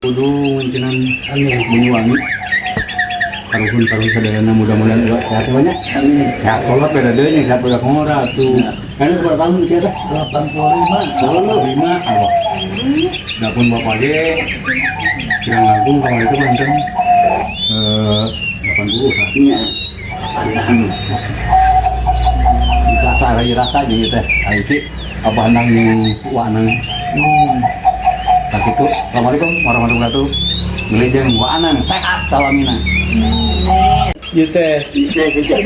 Kudu nguncenan Banyuwangi. Karuhun karuhun sadayana, mudah-mudahan ulah sehat banyak. Amin. Sehat kolot beda deui nya, sehat udah ngora tuh. Kan berapa tahun sih teh? 85. 85 awak. Dapun bapak ge kirang langkung kamari itu manten 80 lah. Iya. Pandang. Rasa rasa rasa jeung ieu teh. Ari ki abah nang jeung Wanang. Tah kitu. Assalamualaikum warahmatullahi wabarakatuh. Wilujeng Wanang sehat salamina. Ieu teh. Bisa bisa.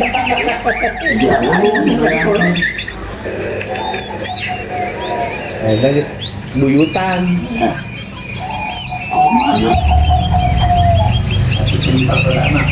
Jauh. Eta geus buyutan. Tapi cinta beranak.